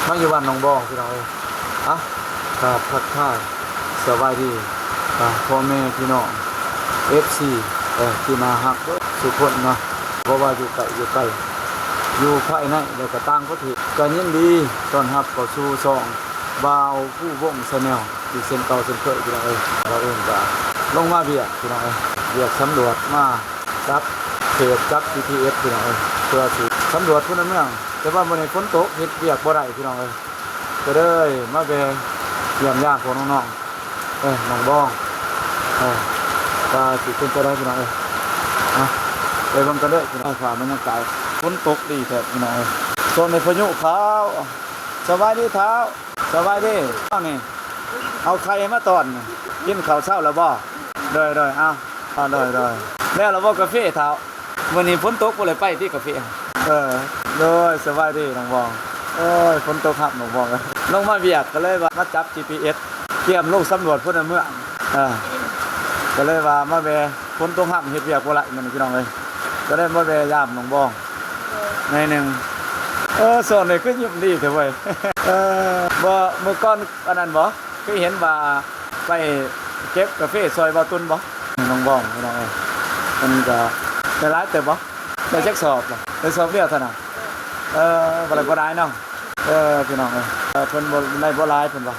ມາຢູ່ບ້ານໜອງບອງພີ່ນ້ອງເອີຍ. ອ່ະ ກາບທັກທາຍສະບາຍດີ ອ່າ ພໍ່ແມ່ພີ່ນ້ອງ ເອັຟຊີ ເອີ ທີ່ໜ້າຮັກເບິດສູ່ຄົນເນາະ ບໍ່ວ່າຢູ່ໃກ້ຢູ່ໄກ ຢູ່ພາຍໃນ ແລະ ກະຕ່າງປະເທດ ກະຍິນດີຕ້ອນຮັບເຂົ້າສູ່ຊ່ອງບ່າວພູວົງ Channel ອີກເຊັ່ນເກົ່າເຊັ່ນເຄີຍພີ່ນ້ອງເອີຍ. ລາວເອງກະລົງມາວຽກພີ່ນ້ອງເອີຍ ວຽກສຳຫຼວດ ມາຈັບເຂດ ຈັບ ຈີພີເອັສ ພີ່ນ້ອງເອີຍ ເພື່ອຊິສຳຫຼວດພົນລະເມືອງ. ແຕ່ວ່າມື້ນີ້ຝົນຕົກ ເຮັດວຽກບໍ່ໄດ້ພີ່ນ້ອງເອີຍ ກະເລີຍມາແວ່ຢ້ຽມຢາມພວກນ້ອງໆ ເອີ ໜອງບອງ ເອີ ວ່າຊິເປັນຈັ່ງໃດພີ່ນ້ອງເອີຍ. ເອົາ ໄປເບິ່ງກັນເດີພີ່ນ້ອງ ພາບບັນຍາກາດ ຝົນຕົກດີແທ້ພີ່ນ້ອງເອີຍ. ຊ່ວງນີ້ພາຍຸເຂົ້າ. ສະບາຍດີທ້າວ. ສະບາຍດີ. ເອົານີ້ ເອົາໄຂ່ມາຕ້ອນ ກິນເຂົ້າເຊົ້າແລ້ວບໍ່? ໂດຍໆ ເອົາ ເອົາ ໂດຍໆ. ແລ້ວລະບໍ່ກາເຟທ້າວ? ມື້ນີ້ຝົນຕົກບໍ່ໄດ້ໄປຕິກາເຟ? ເອີ ໂດຍ ສະບາຍດີນ້ອງບອງ. ໂອ້ຍ ຝົນຕົກຮັບນ້ອງບອງເອີຍ. ລົງມາວຽກກະເລີຍວ່າມາຈັບ ຈີພີເອັສ ກຽມລົງສຳຫຼວດພົນລະເມືອງ ເອີ ກະເລີຍວ່າມາແວ່ ຝົນຕົກຮັບເຮັດວຽກບໍ່ໄດ້ມື້ນີ້ພີ່ນ້ອງເອີຍ ກະເລີຍມາແວ່ຢາມນ້ອງບອງໜ້ອຍໜຶ່ງ. ເອີ ຊ່ວງນີ້ຄືຍິ້ມດີແທ້ເວີຍ. ເອີ ບໍ່ ມື້ກ່ອນອັນນັ້ນບໍ່ ຄືເຫັນວ່າໄປເກັບກາເຟຊ່ອຍບ່າວຕຸນບໍ່? ນ້ອງບອງພີ່ນ້ອງເອີຍ ມັນກະໄດ້ຫຼາຍເຕີບບໍ່? ໄດ້ຈັກສອບລະ? ໄດ້ສອບດຽວເທົ່ານັ້ນ. ເອີ ບໍ່ໄດ້ ບໍ່ໄດ້ເນາະ. ເອີ ພີ່ນ້ອງເອີຍ ເອີ ເພິ່ນບໍ່ໄດ້ ບໍ່ຫຼາຍເພິ່ນວ່າ.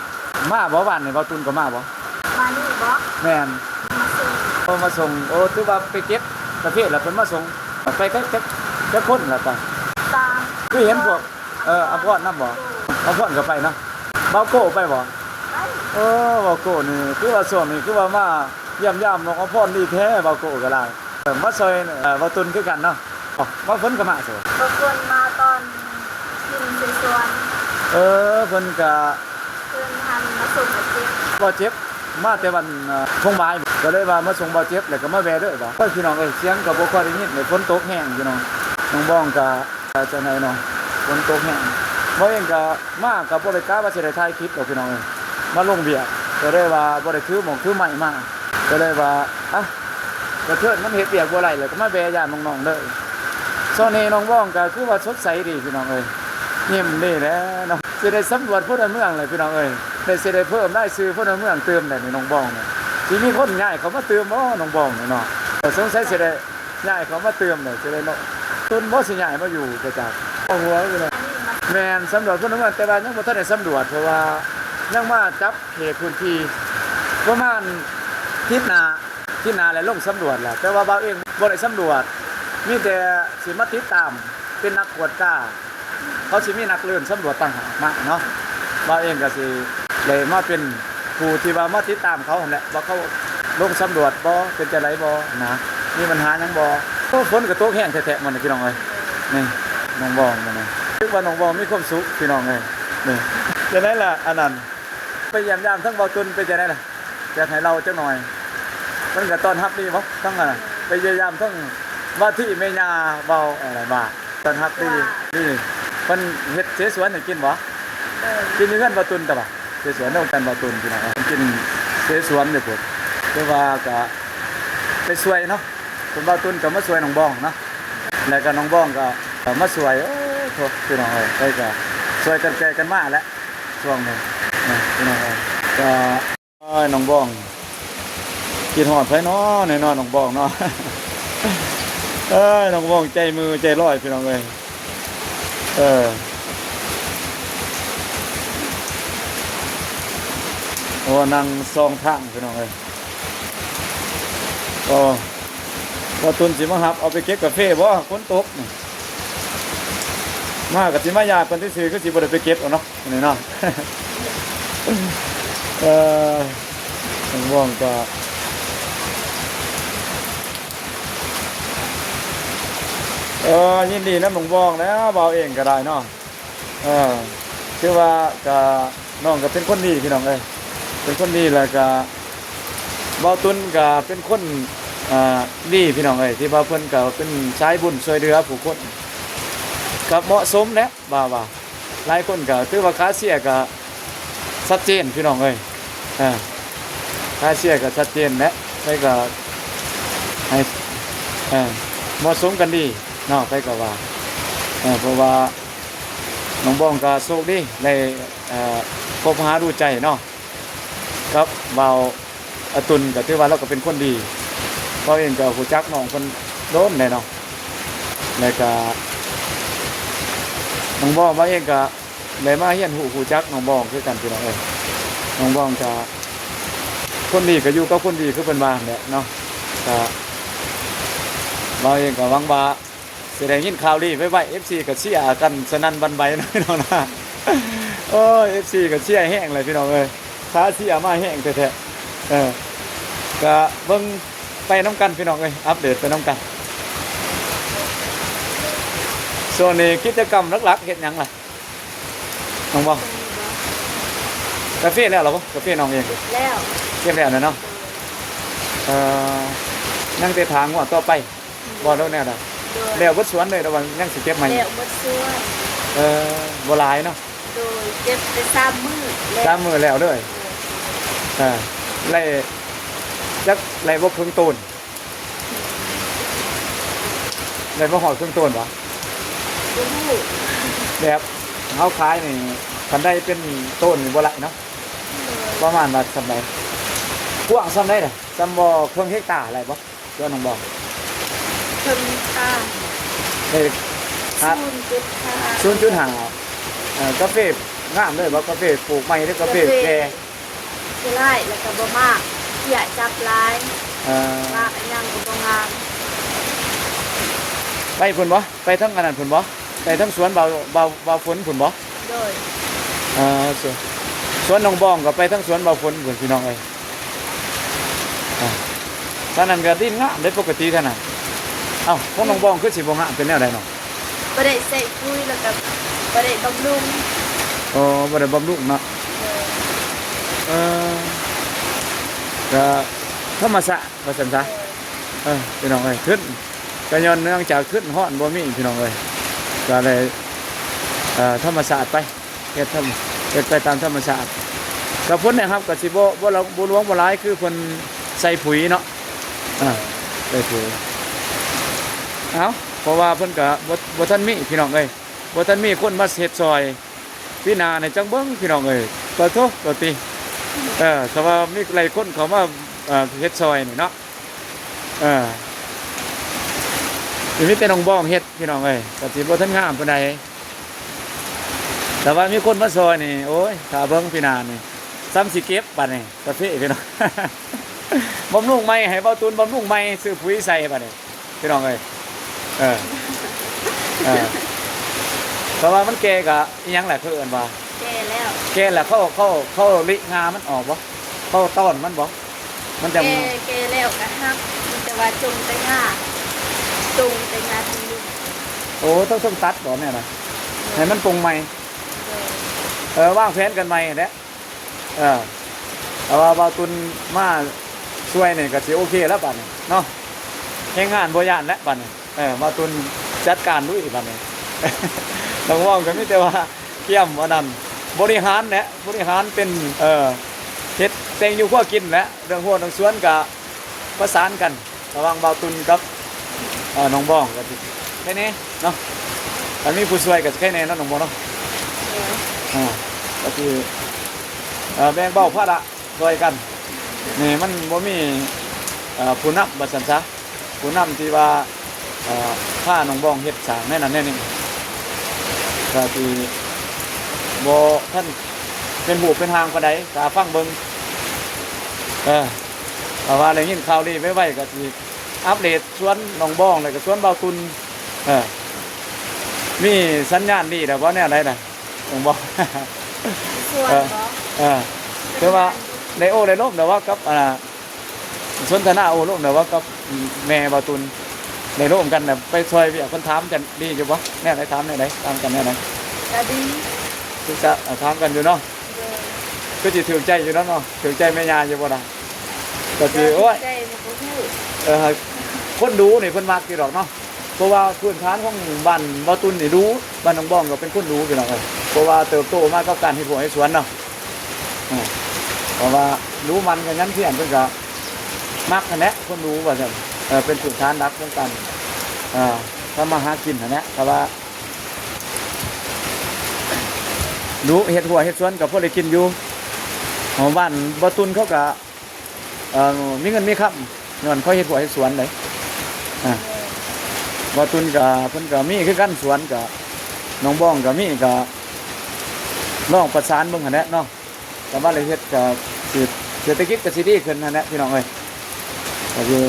ມາບໍ່ ວານນີ້ບ່າວຕຸນກະມາບໍ່? ມານີ້ບໍ່? ແມ່ນ ມາສົ່ງ. ໂອ້ ມາສົ່ງ. ໂອ້ ຖືວ່າໄປເກັບກາເຟແລ້ວເພິ່ນມາສົ່ງ. ໄປກັບ ກັບ ກັບຄົນລະໄປ? ສາມ. ຄືເຫັນພວກ ເອີ ອຳພອນນຳບໍ່? ອຳພອນກະໄປນະ. ບ່າວໂກ້ໄປບໍ່? ໄປ. ໂອ້ ບ່າວໂກ້ນີ້ຄືວ່າຊ່ວງນີ້ຄືວ່າມາຢ້ຽມຢາມນ້ອງອຳພອນດີແທ້ ບ່າວໂກ້ກະໄດ້. ເອີ ມາຊ່ອຍ ເອີ ບ່າວຕຸນຄືກັນເນາະ. ມາຝົນກະມາໃສ? ມາຝົນມາຕອນກິນເສສວນ. ເອີ ເພິ່ນກະ ເພິ່ນຫັ້ນມາສົ່ງບ່າວເຈັບ. ບ່າວເຈັບມາແຕ່ວັນ ເອີ ຊ່ວງບ່າຍ ກະເລີຍວ່າມາສົ່ງບ່າວເຈັບ ແລ້ວກະມາແວ່ເລີຍບໍ່? ໂອ້ຍ ພີ່ນ້ອງເອີຍ ສຽງກະບໍ່ຄ່ອຍໄດ້ຍິນເລີຍ ຝົນຕົກແຮງພີ່ນ້ອງ. ນ້ອງບອງກະ ກະຈັ່ງໃດເນາະ ຝົນຕົກແຮງ. ບ່າວເອງກະມາກະບໍ່ໄດ້ກະວ່າຊິໄດ້ຖ່າຍຄລິບດອກພີ່ນ້ອງເອີຍ ມາລົງວຽກ ກະເລີຍວ່າບໍ່ໄດ້ຖືໝອກຖືໄມ້ມາ ກະເລີຍວ່າ ອະ ກະເທີນມັນເຮັດວຽກບໍ່ໄດ້ ແລ້ວກະມາແວ່ຢາມນ້ອງໆເລີຍ. ຊ່ວງນີ້ນ້ອງບອງກະຄືວ່າສົດໃສດີພີ່ນ້ອງເອີຍ ຍິ້ມດີແຫຼະເນາະ. ຊິໄດ້ສຳຫຼວດພົນລະເມືອງແຫຼະພີ່ນ້ອງເອີຍ ໄດ້ ຊິໄດ້ເພີ່ມລາຍຊື່ພົນລະເມືອງຕື່ມແຫຼະນີ້ ນ້ອງບອງນີ້. ຊິມີຄົນຍ້າຍເຂົ້າມາຕື່ມບໍ່ ນ້ອງບອງນີ້ເນາະ? ແຕ່ສົງໄສຊິໄດ້ ຍ້າຍເຂົ້າມາຕື່ມແລ້ວຊິໄດ້ເນາະ. ຕຸນບໍ່ຊິຍ້າຍມາຢູ່ກະຈັກ ບໍ່ຮູ້ຄືກັນ. ແມ່ນ ສຳຫຼວດພົນລະເມືອງ ແຕ່ວ່າຍັງບໍ່ທັນໄດ້ສຳຫຼວດ ເພາະວ່າຍັງມາຈັບເຂດພື້ນທີ່ ປະມານທິດໜ້າ ທິດໜ້າແລ້ວລົງສຳຫຼວດແລ້ວ. ແຕ່ວ່າບ່າວເອງບໍ່ໄດ້ສຳຫຼວດ ມີແຕ່ຊິມາຕິດຕາມເປັນນັກກວດກາ. ເຂົາຊິມີນັກເດີນສຳຫຼວດຕ່າງຫາກມາເນາະ. ບ່າວເອງກະຊິໄດ້ມາເປັນຜູ້ທີ່ວ່າມາຕິດຕາມເຂົາຫັ້ນແຫຼະ ວ່າເຂົາລົງສຳຫຼວດບໍ່ ເປັນຈັ່ງໃດບໍ່ນະ ມີບັນຫາຫຍັງບໍ່. ໂອ້ ຝົນກະຕົກແຮງແທ້ໆມື້ນີ້ພີ່ນ້ອງເອີຍ. ນີ້ນ້ອງບອງມື້ນີ້ ຖືວ່ານ້ອງບອງມີຄວາມສຸກພີ່ນ້ອງເອີຍ. ນີ້ ຈັ່ງໃດລະ ອັນນັ້ນ ໄປຢ້ຽມຢາມທັງບ່າວຕຸນເປັນຈັ່ງໃດລະ? ຢາກໃຫ້ເລົ່າຈັກໜ່ອຍ ມັນກະຕ້ອນຮັບດີບໍ່? ທັງ ອາ ໄປຢ້ຽມຢາມທັງວ່າທີ່ແມ່ຍ່າເວົ້າ ອາ ວ່າຕ້ອນຮັບດີ ດີ. ເພິ່ນເຮັດເສສວນໃຫ້ກິນບໍ່? ເອີ ກິນຢູ່ເຮືອນບ່າວຕຸນຕະບະ ເສສວນນຳກັນບ່າວຕຸນພີ່ນ້ອງ ກິນເສສວນຢູ່ພຸ້ນ. ຄືວ່າກະໄປຊ່ວຍເນາະ ເພິ່ນບ່າວຕຸນກະມາຊ່ວຍນ້ອງບອງເນາະ ແລ້ວກະນ້ອງບອງກະ ກະມາຊ່ວຍ. ໂອ້ໂທ້ ພີ່ນ້ອງເອີຍ ໄປກະຊ່ວຍກັນແກ່ກັນມາແຫຼະ ຊ່ວງນີ້ນະ ພີ່ນ້ອງເອີຍ. ກະ ໂອ້ຍ ນ້ອງບອງ ຄິດຮອດໃຜນໍ ແນ່ນອນ ນ້ອງບອງເນາະ. ເອີຍ ນ້ອງບອງໃຈມືໃຈລອຍ ພີ່ນ້ອງເອີຍ. ເອີ ໂອ້ ນັ່ງສອງທາງ ພີ່ນ້ອງເອີຍ. ໂອ້ ບ່າວຕຸນຊິມາຮັບເອົາໄປເກັບກາເຟບໍ່? ຝົນຕົກນີ້ ມາກະຊິມາຢາມເພິ່ນຊື່ໆ ຄືຊິບໍ່ໄດ້ໄປເກັບເອົາເນາະ. ນີ້ເນາະ ເອີ ນ້ອງບອງກະ ເອີ ຍິນດີນຳນ້ອງບອງແຫຼະ ບ່າວເອງກະໄດ້ເນາະ. ເອີ ຄືວ່າກະ ນ້ອງກະເປັນຄົນດີພີ່ນ້ອງເອີຍ ເປັນຄົນດີ ແລ້ວກະບ່າວຕຸນກະເປັນຄົນ ອາ ດີພີ່ນ້ອງເອີຍ ທີ່ວ່າເພິ່ນກະເປັນສາຍບຸນຊ່ວຍເຫຼືອຜູ້ຄົນ ກະເໝາະສົມແຫຼະ. ວ່າ ວ່າ ຫຼາຍຄົນກະຖືວ່າກາເຊຍກະຊັດເຈນພີ່ນ້ອງເອີຍ. ເອີ ກາເຊຍກະຊັດເຈນແຫຼະ ໃຜກະໃຫ້ ເອີ ເໝາະສົມກັນດີເນາະ ໃຜກະວ່າ. ເອີ ເພາະວ່າ ນ້ອງບອງກໍໂຊກດີໄດ້ ເອີ ຄົບຫາດູໃຈເນາະ ກັບບ່າວອາຕຸນ ກໍຖືວ່າລາວກໍເປັນຄົນດີ. ເຮົາເອງກໍຮູ້ຈັກນ້ອງເພິ່ນດົນແລ້ວເນາະ ແລ້ວກໍນ້ອງບອງ ເຮົາເອງກໍໄດ້ມາຮຽນຮູ້ ຮູ້ຈັກນ້ອງບອງຄືກັນ ພີ່ນ້ອງເອີຍ. ນ້ອງບອງກໍຄົນດີກໍຢູ່ກັບຄົນດີ ຄືເພິ່ນວ່າຫັ້ນແຫຼະເນາະ. ກໍເຮົາເອງກໍຫວັງວ່າ ຊິໄດ້ຍິນຂ່າວດີໄວໆ ເອັຟຊີກໍເຊຍກັນສະໜັ່ນຫວັ່ນໄຫວເນາະ ພີ່ນ້ອງນະ. ໂອ້ຍ ເອັຟຊີກໍເຊຍແຮງເລີຍ ພີ່ນ້ອງເອີຍ ຂາເຊຍມາແຮງແທ້ໆ. ເອີ ກະເບິ່ງໄປນຳກັນ ພີ່ນ້ອງເອີຍ ອັບເດດໄປນຳກັນ. ຊ່ວງນີ້ກິດຈະກຳຫຼັກໆເຮັດຫຍັງລະ ນ້ອງບອງ? ກາເຟແລ້ວລະບໍ່? ກາເຟນ້ອງເອງ ແລ້ວ ເກັບແລ້ວນະເນາະ. ເອີ ຍັງແຕ່ຖ້າງວດຕໍ່ໄປ ບໍ່ ຫຼືແນວໃດ? ໂດຍ ແລ້ວເບິດສວນເລີຍ ຫຼືວ່າຍັງຊິເກັບໃໝ່? ແລ້ວເບິດສວນ. ເອີ ບໍ່ຫຼາຍເນາະ. ໂດຍ ເກັບໄດ້ສາມມື້ແລ້ວ ສາມມື້ແລ້ວເລີຍ. ໂດຍ ເອີ ໄລ່ຈັກ ໄລ່ບໍ່ເຄິ່ງໂຕນ ໄດ້ບໍ່ຮອດເຄິ່ງໂຕນບໍ່? ບໍ່ຮູ້ ແບບເຮົາຂາຍນີ້ ຄັນໄດ້ເປັນໂຕນນີ້ບໍ່ຫຼາຍເນາະ. ໂດຍ ປະມານວ່າສ່ຳໃດ? ກວ້າງສ່ຳໃດລະ? ສ່ຳບໍ່ເຄິ່ງເຮັກຕາໄດ້ບໍ່? ສ່ວນນ້ອງບອງ ເຄິ່ງເຮັກຕາ ໄດ້ ຫາ ສູນຈຸດຫ້າ ສູນຈຸດຫ້າ. ເອີ ກາເຟງາມເລີຍບໍ່? ກາເຟປູກໃໝ່ ຫຼືກາເຟແກ່? ກາເຟຫຼາຍ ແລ້ວກໍບໍ່ໝາກ ເພຍຈັບຫຼາຍ. ເອີ ໝາກອີຫຍັງກໍບໍ່ງາມ. ໄປພຸ້ນບໍ່? ໄປທາງອັນນັ້ນພຸ້ນບໍ່? ໄປທາງສວນບ່າວ ບ່າວ ບ່າວຝົນພຸ້ນບໍ່? ໂດຍ ເອີ ສວນ ສວນນ້ອງບອງກໍໄປທາງສວນບ່າວຝົນພຸ້ນ ພີ່ນ້ອງເອີຍ. ອ່າ ທາງນັ້ນກໍດິນງາມເດ້ ປົກກະຕິທາງນັ້ນ. ເອົ້າ ຂອງນ້ອງບອງຄືຊິບໍ່ງາມ ເປັນແນວໃດເນາະ? ບໍ່ໄດ້ໃສ່ປຸ໋ຍ ແລ້ວກໍບໍ່ໄດ້ບຳລຸງ. ອໍ ບໍ່ໄດ້ບຳລຸງເນາະ. ໂດຍ ເອີ ກໍທຳມະຊາດວ່າຊັ້ນຊະ. ໂດຍ ເອີ ພີ່ນ້ອງເອີຍ ຂຶ້ນ ກໍຍ້ອນເນື່ອງຈາກທຶນຮ້ອນບໍ່ມີ ພີ່ນ້ອງເອີຍ ກໍເລີຍ ເອີ ທຳມະຊາດໄປ ເຮັດທຳ ເຮັດໄປຕາມທຳມະຊາດ. ກໍຜົນໄດ້ຮັບກໍຊິບໍ່ ບໍ່ຫຼວງ ບໍ່ຫຼວງບໍ່ຫຼາຍ ຄືເພິ່ນໃສ່ປຸ໋ຍເນາະ. ອ່າ ໃສ່ປຸ໋ຍ. ເອົ້າ ເພາະວ່າເພິ່ນກໍບໍ່ ບໍ່ທັນມີ ພີ່ນ້ອງເອີຍ ບໍ່ທັນມີຄົນມາເຮັດຊ່ອຍ. ປີໜ້ານີ້ຈັ່ງເບິ່ງ ພີ່ນ້ອງເອີຍ ປະໂທ້ ປະຕິ. ເອີ ຖ້າວ່າມີຫຼາຍຄົນເຂົ້າມາ ເອີ ເຮັດຊ່ອຍນີ້ເນາະ. ເອີ ຊິມີແຕ່ນ້ອງບອງເຮັດ ພີ່ນ້ອງເອີຍ ກໍຊິບໍ່ທັນງາມປານໃດ. ແຕ່ວ່າມີຄົນມາຊ່ອຍນີ້ ໂອ້ຍ ຖ້າເບິ່ງປີໜ້ານີ້ ສ່ຳຊິເກັບບາດນີ້ ກາເຟ ພີ່ນ້ອງ. ບຳລຸງໃໝ່ ໃຫ້ບ່າວຕຸນບຳລຸງໃໝ່ ຊື້ປຸ໋ຍໃສ່ບາດນີ້ ພີ່ນ້ອງເອີຍ. ເອີ ເອີ ເພາະວ່າມັນແກ່ກະອີ່ຫຍັງແຫຼະ ເຂົາເອີ້ນວ່າ ແກ່ແລ້ວ ແກ່ແລ້ວ ເຂົາ ເຂົາ ເຂົາລິງ່າມັນອອກບໍ່? ເຂົາຕອນມັນບໍ່? ມັນຈະ ແກ່ ແກ່ແລ້ວກະຫັກ ມີແຕ່ວ່າຈົ່ງແຕ່ງ່າ ຈົ່ງແຕ່ງ່າທັງລຸ້ມ. ໂອ້ ຕ້ອງ ຕ້ອງຕັດບໍ່ແມ່ນນະ? ໃຫ້ມັນປົງໃໝ່. ເອີ ວາງແຜນກັນໃໝ່ຫັ້ນແຫຼະ. ເອີ ແຕ່ວ່າບ່າວຕຸນມາຊ່ວຍນີ້ກໍຊິໂອເຄແລ້ວບາດນີ້ເນາະ ແຮງງານບໍ່ຢ້ານແລ້ວບາດນີ້. ເອີ ບ່າວຕຸນຈັດການລຸຍບາດນີ້. ນ້ອງບອງກໍມີແຕ່ວ່າກຽມອັນນັ້ນ ບໍລິຫານແຫຼະ ບໍລິຫານເປັນ ເອີ ເຮັດແຕ່ງຢູ່ຄົວກິນແຫຼະ ເລື່ອງຮົ້ວເລື່ອງສວນກໍປະສານກັນ ລະຫວ່າງບ່າວຕຸນກັບ ເອີ ນ້ອງບອງກໍຊິໄຄແດ່ເນາະ ຄັນມີຜູ້ຊ່ວຍກໍຊິໄຄແດ່ເນາະ ນ້ອງບອງເນາະ. ເອີ ອ່າ ກໍຊິ ເອີ ແບ່ງເບົາພາລະຊ່ອຍກັນ ນີ້ມັນບໍ່ມີ ເອີ ຜູ້ນຳວ່າຊັ້ນຊະ ຜູ້ນຳທີ່ວ່າ ເອີ ພານ້ອງບອງເຮັດສ້າງແນວນັ້ນແນວນີ້ ກໍຊິບໍ່ທັນເປັນຮູບເປັນຮ່າງປານໃດ ຖ້າຟັງເບິ່ງ. ເອີ ຖ້າວ່າໄດ້ຍິນຂ່າວດີໄວໆ ກໍຊິອັບເດດສວນນ້ອງບອງ ແລ້ວກໍສວນບ່າວຕຸນ. ເອີ ມີສັນຍານດີແລ້ວບໍ່ ແນວໃດນະ ນ້ອງບອງ? ສວນ ເອີ ບໍ່? ເອີ ຖືວ່າໄດ້ໂອ້ໄດ້ລົມແລ້ວວ່າກັບ ອ່າ ສົນທະນາໂອ້ລົມແລ້ວວ່າກັບແມ່ບ່າວຕຸນ ໄດ້ລົມກັນແລ້ວ ໄປຊ່ອຍວຽກເພິ່ນ ຖາມກັນດີຢູ່ບໍ່? ແນວໃດ ຖາມແນວໃດ? ຖາມກັນແນວໃດ? ກໍດີ ຄືຈະ ອ່າ ຖາມກັນຢູ່ເນາະ. ໂດຍ ຄືຊິຖືກໃຈຢູ່ເນາະ ເນາະ ຖືກໃຈແມ່ຍ່າຢູ່ບໍ່ລະ? ກໍຊິ ໂອ້ຍ ໃຈບໍ່ຮູ້ ເອີ ຄົນດູນີ້ເພິ່ນມັກຢູ່ດອກເນາະ ເພາະວ່າພື້ນຖານຂອງບ້ານບ່າວຕຸນນີ້ດຸ ບ້ານໜອງບອງກໍເປັນຄົນດຸ ພີ່ນ້ອງເອີຍ ເພາະວ່າເຕີບໂຕມາກັບການເຮັດຮົ້ວເຮັດສວນເນາະ. ເອີ ເພາະວ່າດຸໝັ່ນຂະຫຍັນຂະຫຍັນ ເພິ່ນກໍມັກຫັ້ນແຫຼະ ຄົນດຸວ່າຊັ້ນ. ເອີ ເປັນພື້ນຖານຫຼັກຂອງການ ເອີ ທຳມາຫາກິນຫັ້ນແຫຼະ ຖ້າວ່າ ດຸ ເຮັດຮົ້ວເຮັດສວນກໍພໍໄດ້ກິນຢູ່. ເອີ ບ້ານບ່າວຕຸນເຂົາກໍ ເອີ ມີເງິນມີຄຳ ຍ້ອນເຂົາເຮັດຮົ້ວເຮັດສວນໄດ໋. ອ່າ ບ່າວຕຸນກໍ ເພິ່ນກໍມີຄືກັນສວນ ກໍນ້ອງບອງກໍມີ ກໍລອງປະສານເບິ່ງຫັ້ນແຫຼະເນາະ. ກໍວ່າໄດ້ເຮັດ ກໍຊິເສດຖະກິດກໍຊິດີຂຶ້ນຫັ້ນແຫຼະພີ່ນ້ອງເອີຍ. ກໍຄື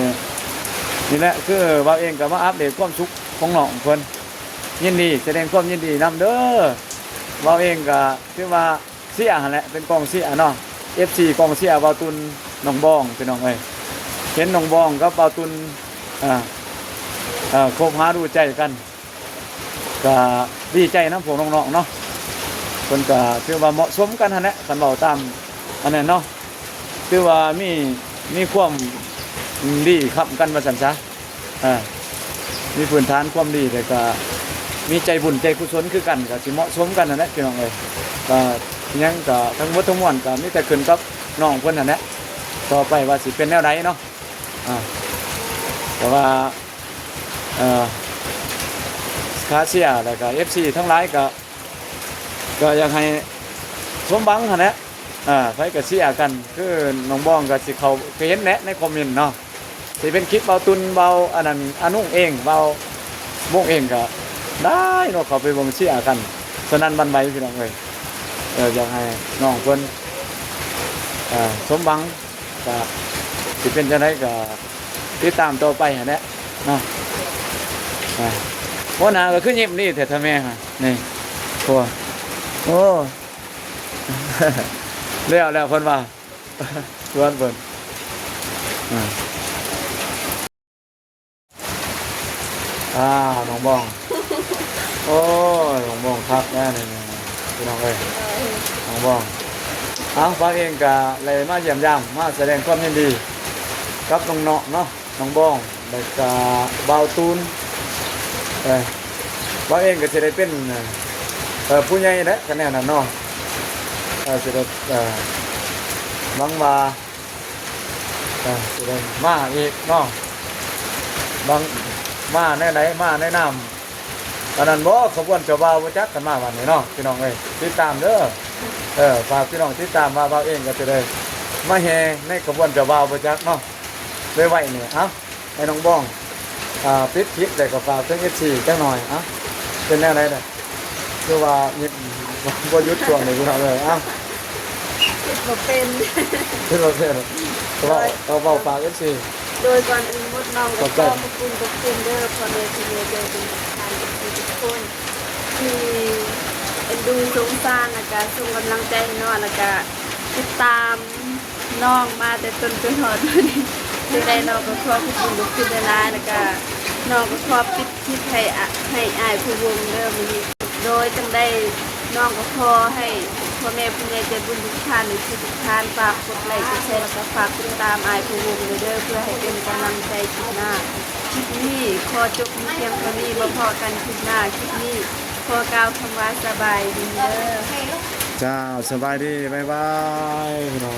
ນີ້ແຫຼະ ຄືບ່າວເອງກໍມາອັບເດດຄວາມສຸກຂອງນ້ອງເພິ່ນ. ຍິນດີ ສະແດງຄວາມຍິນດີນຳເດີ. ບ່າວເອງກໍຖືວ່າເຊຍຫັ້ນແຫຼະ ເປັນກອງເຊຍເນາະ ເອັຟຊີ ກອງເຊຍບ່າວຕຸນ ນ້ອງບອງ ພີ່ນ້ອງເອີຍ. ເຫັນນ້ອງບອງກັບບ່າວຕຸນ ເອີ ເອີ ຄົບຫາດູໃຈກັນ ກະດີໃຈນຳພວກນ້ອງໆເນາະ. ເພິ່ນກະຖືວ່າເໝາະສົມກັນຫັ້ນແຫຼະ ຄັນເວົ້າຕາມອັນນັ້ນເນາະ ຖືວ່າມີ ມີຄວາມດີຄ້ຳກັນວ່າຊັ້ນຊະ. ເອີ ມີພື້ນຖານຄວາມດີ ແລ້ວກະມີໃຈບຸນໃຈກຸສົນຄືກັນ ກະຊິເໝາະສົມກັນຫັ້ນແຫຼະພີ່ນ້ອງເອີຍ. ກະຫຍັງກະທັງໝົດທັງມວນ ກະມີແຕ່ຂຶ້ນກັບນ້ອງເພິ່ນຫັ້ນແຫຼະ ຕໍ່ໄປວ່າຊິເປັນແນວໃດເນາະ. ອ່າ ແຕ່ວ່າ ເອີ ກາເຊຍ ແລ້ວກໍເອັຟຊີທັງຫຼາຍກໍ ກໍຢາກໃຫ້ສົມຫວັງຫັ້ນແຫຼະ. ເອີ ໃຜກໍເຊຍກັນ ຄືນ້ອງບອງກໍຊິເຂົ້າໄປເຫັນແຫຼະໃນຄອມເມັນເນາະ ຊິເປັນຄລິບບ່າວຕຸນ ບ່າວອັນນັ້ນ ອານຸເອງ ບ່າວວົງເອງກໍໄດ້ເນາະ ເຂົ້າໄປເບິ່ງເຊຍກັນສະໜັ່ນຫວັ່ນໄຫວ ພີ່ນ້ອງເອີຍ. ເອີ ຢາກໃຫ້ນ້ອງເພິ່ນ ເອີ ສົມຫວັງ ກະຊິເປັນຈັ່ງໃດກະຕິດຕາມຕໍ່ໄປຫັ້ນແຫຼະເນາະ. ອ່າ ຫົວໜ້າກໍຄືຍິ້ມດີແທ້ ທ່ານແມ່ຫັ້ນ ນີ້ ໂອ້ ໂອ້ ແລ້ວ ແລ້ວເພິ່ນວ່າ ຊວນເພິ່ນ ອ່າ ອ່າ ນ້ອງບອງ ໂອ້ຍ ນ້ອງບອງຄັກແທ້ນີ້ ພີ່ນ້ອງເອີຍ ນ້ອງບອງ. ເອົ້າ ບ່າວເອງກະໄດ້ມາຢ້ຽມຢາມ ມາສະແດງຄວາມຍິນດີກັບນ້ອງເນາະ ນ້ອງບອງ ແລ້ວກະບ່າວຕູນ. ເອີ ບ່າວເອງກະຊິໄດ້ເປັນ ເອີ ຜູ້ໃຫຍ່ແຫຼະ ກະແນວນັ້ນເນາະ. ເອີ ຊິໄດ້ ເອີ ຫວັງວ່າ ເອີ ຊິໄດ້ມາອີກເນາະ ບາງ ມາແນວໃດ ມາໃນນາມອັນນັ້ນບໍ່ ຂະບວນເຈົ້າບ່າວບໍ່ຈັກ ຄັນມາວັນນີ້ເນາະ ພີ່ນ້ອງເອີຍ. ຕິດຕາມເດີ ເອີ ຝາກພີ່ນ້ອງຕິດຕາມວ່າບ່າວເອງກໍຈະໄດ້ມາແຫ່ໃນຂະບວນເຈົ້າບ່າວບໍ່ຈັກເນາະ ໄວໆນີ້. ເອົ້າ ໃຫ້ນ້ອງບອງ ອ່າ ປິດຄລິບ ແລ້ວກໍຝາກເຖິງເອັຟຊີຈັກໜ່ອຍ. ເອົ້າ ເປັນແນວໃດເດີ? ຄືວ່າມິດ ບໍ່ຢຸດຊ່ວງນີ້ພີ່ນ້ອງເອີຍ. ເອົ້າ ເຮັດບໍ່ເປັນ ເຮັດບໍ່ເປັນ ເວົ້າ ເວົ້າ ເວົ້າຝາກເອັຟຊີ. ໂດຍ ກ່ອນອື່ນໝົດ ນ້ອງກໍຂໍຂອບຄຸນຂອບຄຸນເດີ ພໍ່ແມ່ພີ່ນ້ອງເຈົ້າທຸກທ່ານທຸກຄົນ ທີ່ເອັນດູສົງສານ ແລ້ວກະສົ່ງກຳລັງໃຈໃຫ້ນ້ອງ ແລ້ວກະຕິດຕາມ ນ້ອງມາແຕ່ຕົ້ນຈົນຮອດມື້ນີ້ ຈັ່ງໃດນ້ອງກໍຂໍຂອບຄຸນຂອບຄຸນຫຼາຍໆ ແລ້ວກະນ້ອງກໍຂໍປິດຄລິບໃຫ້ອະ ໃຫ້ອ້າຍພູວົງເດີມື້ນີ້. ໂດຍ ຈັ່ງໃດນ້ອງກໍຂໍໃຫ້ພໍ່ແມ່ຜູ້ໃຫຍ່ໃຈບຸນທຸກທ່ານ ທຸກທ່ານ ຝາກກົດໄລກ໌ ກົດແຊ ແລ້ວກໍຝາກຕິດຕາມອ້າຍພູວົງເດີ ເພື່ອໃຫ້ເປັນກຳລັງໃຈຄລິບໜ້າ. ຄລິບນີ້ຂໍຈົບມີພຽງເທົ່ານີ້ ມາພໍ້ກັນຄລິບໜ້າ. ຄລິບນີ້ຂໍກ່າວຄຳວ່າສະບາຍດີເດີ. ເຈົ້າ ສະບາຍດີ ບາຍບາຍ ພີ່ນ້ອງ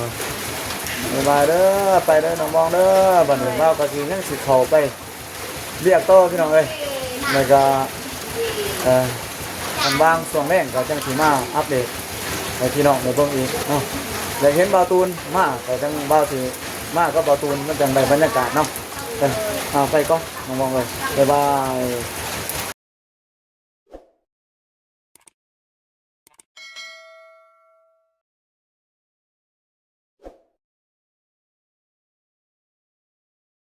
ບາຍບາຍເດີ. ໄປເດີນ້ອງບອງເດີ ບັດນີ້ເຮົາກໍຊິຍັງຊິເຂົ້າໄປວຽກຕໍ່ ພີ່ນ້ອງເອີຍ. ແລ້ວກໍ ເອີ ຄັນວ່າງຊ່ວງແລງກໍຈັ່ງຊິມາອັບເດດໃຫ້ພີ່ນ້ອງໄດ້ເບິ່ງອີກເນາະ. ຢາກເຫັນບ່າວຕູນມາ ກໍຈັ່ງບ່າວຊິມາກັບບ່າວຕູນ ມັນຈັ່ງໄດ້ບັນຍາກາດເນາະ. ເອີ ເອົາ ໄປກ່ອນນ້ອງບອງເອີຍ ບາຍບາຍ.